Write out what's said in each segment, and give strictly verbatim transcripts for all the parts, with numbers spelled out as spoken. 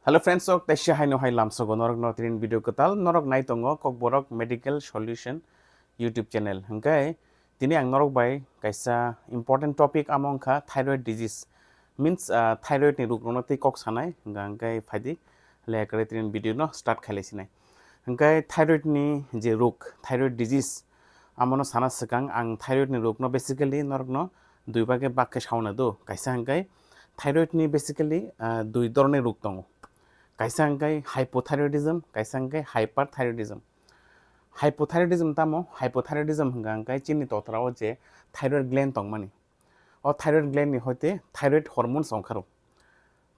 Hello friends, sok taisya haino hai lamsogo norok no trin video kwtal norok nai tongo Kokborok Medical Solution YouTube channel. Hwnkhe tini ang norok bai kaisa important topic, amo wngkha thyroid disease, means, ah, thyroid ni rok rokno tei kok sanai. Hwnkhe phaidi le kare trin video no start khailai sinai. Hwnkhe thyroid ni je rok, thyroid disease, amono sana swkang ang thyroid ni rok no basically norok no dui bage bak khe sauna do. Kaisa hwnkhe thyroid ni basically, ah, dui dhoroni rok tongo. Kaisa hwnkhe hypothyroidism, kaisa hwnkhe hyperthyroidism. Hypothyroidism tamo? Hypothyroidism hwnkha hwnkhe chini totra o je thyroid gland tongmani. O thyroid gland ni hoite thyroid hormones ongkharo.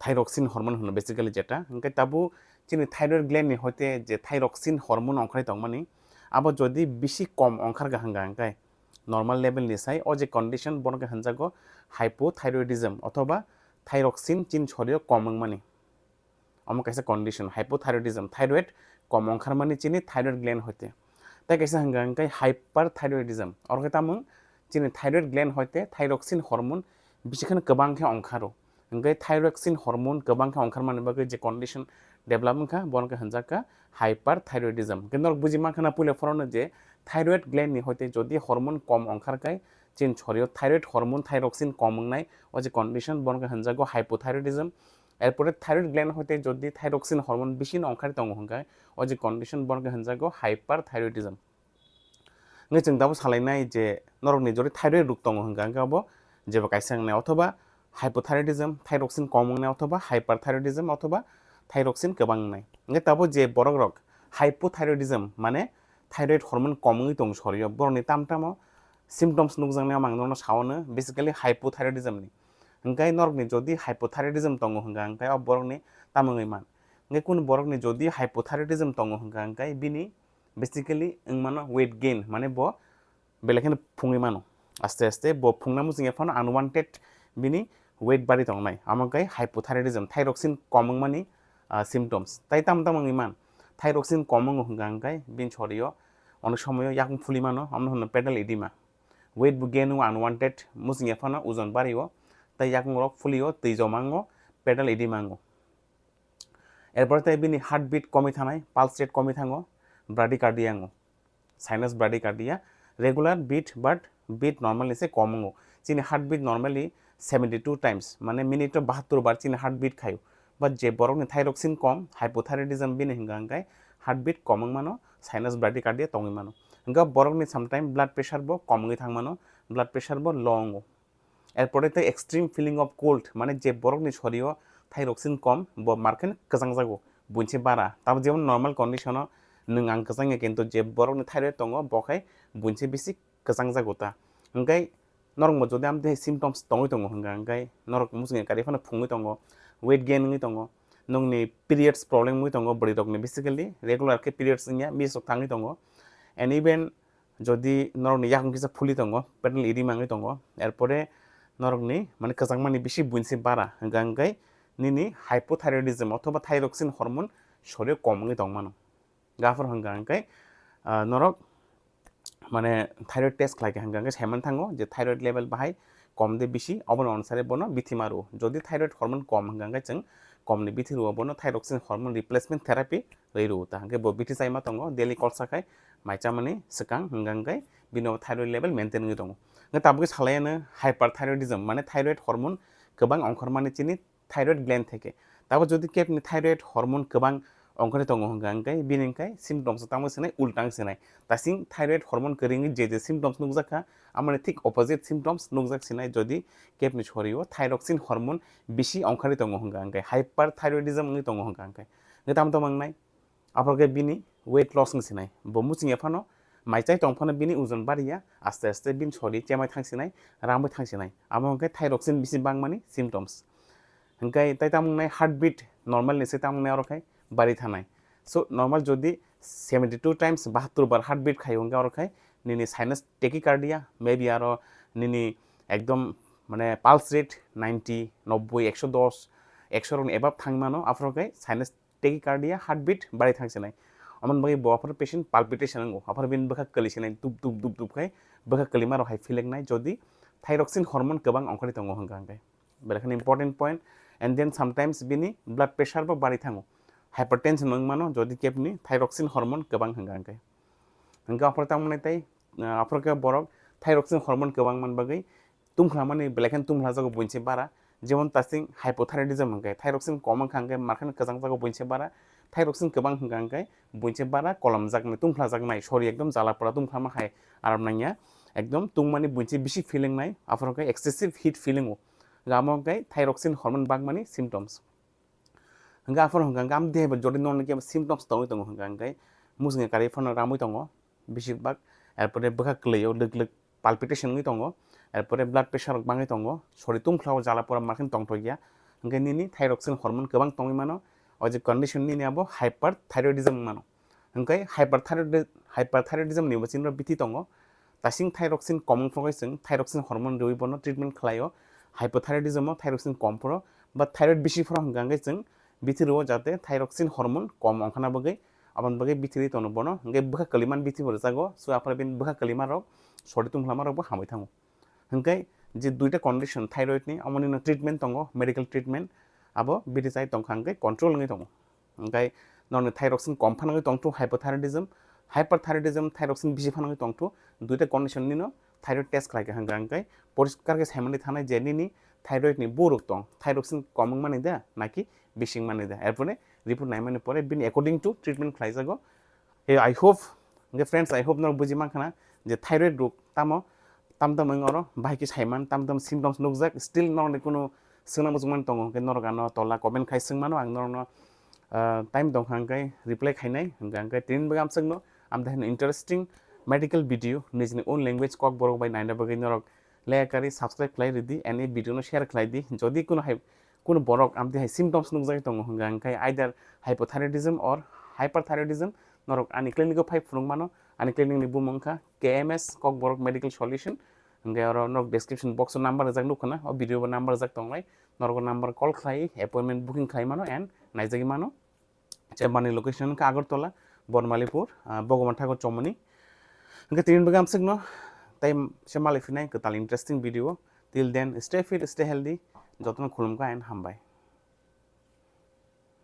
Thyroxine hormone hwno basically jeta. Hwnkhe tabuk chini thyroid gland ni hoite je thyroxine hormone ongkhai tongmani, abo jodi bisi kom ongkharkha hwnkha hwnkhe normal level ni sai, o je condition bono khe hwnjago hypothyroidism othoba thyroxine chini sorio kom wngmani. Omo kaisa condition, hypothyroidism, thyroid kom ongkharmani chini thyroid gland hoite. Tei kaisa hwnkha hwnkhe hyperthyroidism, oro khe tamung chini thyroid gland hoite thyroxine hormone bisi kheno kwbang khe ongkharo. Hwnkhe thyroxine hormone kwbang khe ongkharmani bagwi je condition develop wngkha, bono khe hwnjak kha hyperthyroidism. Hwnkhe norok buji mankha na puila phorono je thyroid gland ni hoite jodi hormone kom ongkharkhe chini sorio thyroid hormone thyroxine kom wngnai, o je condition bono khe hwnjago hypothyroidism. Erpore thyroid gland hoite jodi thyroxine hormone bisi no ongkhari tongo hwnkhe, o je condition bono khe hwnjago hyperthyroidism. Hwnkhe chwng tabuk salainai je norokni jodi thyroid rok tongo hwnkha hwnkhe abo jeba kaisa wngnai othoba hypothyroidism, thyroxine kom wngnai othoba hyperthyroidism othoba thyroxine kwbang wngnai. Hwnkhe tabuk je borok rok hypothyroidism mane thyroid hormone kom wngwi tong sorio, borokni tam tamo symptoms nukjaknai, omo ang norokno sao no basically hypothyroidism ni. Hwnkhe norokni jodi hypothyroidism tongo hwnkha hwnkhe o borokni tamo wngwi man. Hwnkhe kunu borokni jodi hypothyroidism tongo hwnkha hwnkhe bini basically wngmano weight gain, mane bo belai kheno phungwi mano. Aste aste bo phungna muchungya phano unwanted bini weight bari tongnai. Amo khe hypothyroidism, thyroxine kom wngmani, ah, symptoms. Tai tamo tamo wngwi man? Thyroxine kom wngo hwnkha hwnkhe bini sorio onek somoyo yakung phuli mano, omono hwno pedal edema. Weight bo gain wngo unwanted, muchungya phano ojon bario, tai yakung rok phulio, twi joma wngo, pedal edema wngo. Erpore tai bini heartbeat komwi thanai, pulse rate komwi thango, bradycardia wngo. Sinus bradycardia, regular beat but beat normal ni se kom wngo. Chini heartbeat normally seventy two times, mane minute o bahattur bar chini heartbeat khaio. But je borokni thyroxine kom, hypothyroidism bini hwnkha hwnkhe heartbeat kom wng mano, sinus bradycardia tongwi mano. Hwnkhe borokni sometime blood pressure bo kom wngwi thang mano, blood pressure bo low wngo. Erpore tei extreme feeling of cold, mane je borokni sorio thyroxine kom, bo markhen kwchangjago, buinse bara. Tamo jemon normal condition o nwng ang kwchangya, kintu je borokni thyroid tongo, bo khai buinse bisi kwchangjago ta. Hwnkhe norokbo jodi amtwi symptoms tongwi tongo hwnkha, hwnkhe norok muchungya kari phano phungwi tongo, weight gain wngwi tongo, nokni periods problem wngwi tongo, bwrwi rokni basically regular khe periods wngya, miss rok thangwi tongo, and even jodi norokni yakung kisa phuli tongo, pedal edema wngwi tongo, erpore norokni mane kwchangmani bisi buinse bara, hwnkha hwnkhe nini hypothyroidism othoba thyroxine hormone sorio kom wngwi tongmano. Gaphor hwnkha hwnkhe, ah, norok mane thyroid test khlai khe hwnkha hwnkhe saiman thango je thyroid level bahai kom de bisi, obono onusare bono bithi ma rwo. Jodi thyroid hormone kom hwnkha hwnkhe chwng kom ni bithi rwo, bono thyroxine hormone replacement therapy rwi rwo ta. Hwnkhe bo bithi chaima tongo, daily kolsa khai mai chamani swkang hwnkha hwnkhe bini bo thyroid level maintain wngwi tongo. Hwnkhe tabukhe salai ano hyperthyroidism, mane thyroid hormone kwbang ongkhormani chini thyroid gland theke. Tabo jodi kebni thyroid hormone kwbang ongkhorwi tongo hwnkha hwnkhe bini hwnkhe symptoms tamo sinai ultang sinai. Tasing thyroid hormone kwrwngwi je je symptoms nukjakha, amoni thik opposite symptoms nukjak sinai jodi kebni sorio thyroxine hormone bisi ongkhorwi tongo hwnkha hwnkhe, hyperthyroidism wngwi tongo hwnkha hwnkhe. Hwnkhe tamo tamo wngnai? Aphor khe bini weight loss wng sinai. Bo muchungya phano, mai chai tong phano bini ojon bariya, aste aste bini sori chemai thang sinai, ramwi thang sinai. Amo hwnkhe thyroxine bisi bangmani symptoms. Hwnkhe tai tamo wngnai heartbeat normal ni se tamo wngnai oro khai bari thanai. So normal jodi seventy two times bahattur bar heartbeat khaio hwnkhe oro khai nini sinus tachycardia, maybe aro nini ekdom mane pulse rate ninety, nobboi, ekso dos, ekso rokni above thangmano, aphor khai sinus tachycardia, heartbeat bari thang sinai. Amoni bagwi bo aphar patient palpitation wngo, aphar bini bwkha kwli sinai, dup dup dup dup khai bwkha kwlima rok hai feeling nai, jodi thyroxine hormone kwbang ongkhorwi tongo hwnkha hwnkhe. Belai kheno important point, And then sometimes bini blood pressure bo bari thango, hypertension wng mano jodi kebni thyroxine hormone kwbang hwnka hwnkhe. Hwnkhe aphuru tangmani tei, ah, aphuru khe borok thyroxine hormone kwbang man bagwi tungphlamani belai kheno tungphla jago buinse bara, jemon tasing hypothyroidism hwnkhe thyroxine kom wngkha hwnkhe markheno kwchang jago buinse bara, thyroxine kwbang hwnkha hwnkhe buinse bara kolomjaknai, tungphla jaknai, sori ekdom jala pora tungphla ma hai aram nangya, ekdom tungmani buinse bisi feeling nai, aphuru khe excessive heat feeling o, amo khe thyroxine hormone bakmani symptoms. Hwnkhe aphuru hwnkha hwnkhe am dehe bo jodi nono khe symptoms tongwi tongo hwnkha hwnkhe musung karwi phano ramwi tongo besibak, erpore bwkha kwlwi o lwk lwk palpitation wngwi tongo, erpore blood pressure rok bangwi tongo, sori tungphla o jala pora markheno tongthokya, hwnkhe nini thyroxine hormone kwbang tongwi mano, o je condition nini abo hyperthyroidism wng mano. Hwnkhe hyperthyroid-, hyperthyroidism ni bo chini bithi tongo, tasing thyroxine kom wngphokhe chwng thyroxine hormone rwui bono treatment khlaio, hypothyroidism o thyroxine kom phoro, ba thyroid bisi phoro hwnkha hwnkhe chwng bithi rwo jate thyroxine hormone kom wngkhana bagwi, aboni bagwi bithi rwi tono bono, hwnkhe bwkha kwlwiman bithi bo rwjago, so aphuru bini bwkha kwlwima rok, sori tungphla ma rok bo hamwi thango. Hwnkhe je duita condition thyroid ni, amoni no treatment tongo, medical treatment, abo bithi chai tongkha hwnkhe control wngwi tongo. Hwnkhe norokni thyroxine kom phanangwi tongthu hypothyroidism, hyperthyroidism, thyroxine bisi phanangwi tongthu, duita condition nino thyroid test khlaikha hwnkha hwnkhe poriskar khe saimani thanai je nini thyroid ni buruk tong, thyroxine kom wngmani da naki bisi wngmani da, erpore report naimani pore bini according to treatment khlaijago. Hey, I hope, hwnkhe friends, I hope norok buji mankhana je thyroid rok tamo tam tam wng oro bahai khe saiman, tam tam symptoms nukjak, still norokni kunu swngna muchungmani tongo, hwnkhe norok ano tola comment khai swngmano, ang norokno, ah, time tongkha hwnkhe reply khainai, hwnkhe hwnkhe tini bagwi amswkno amtwi haino interesting medical video nijini own language Kokborok bai naina bagwi norok like kari subscribe khlai ridi and ei video no share khlai di, jodi kunu hai kunu borok amtwi hai symptoms nukjagwi tongo hwnkha hwnkhe either hypothyroidism or hyperthyroidism, norok ani clinic o phai phunuk mano, ani clinic ni bumung wngkha K M S Kokborok Medical Solution, hwnkhe oro norok description box o number rijak nukha na, o video bo number rijak tongnai, norok o number call khlai appointment booking khlai mano and naijagwi mano. Chamber ni location wngkha Agartala, Bormalipur, ah, Bhagwan Thakur Chomoni. Hwnkhe tini bagwi amswkno tei se malai phinai kwtal interesting video. Till then, stay fit, stay healthy. Jotono khulumkha and hambai.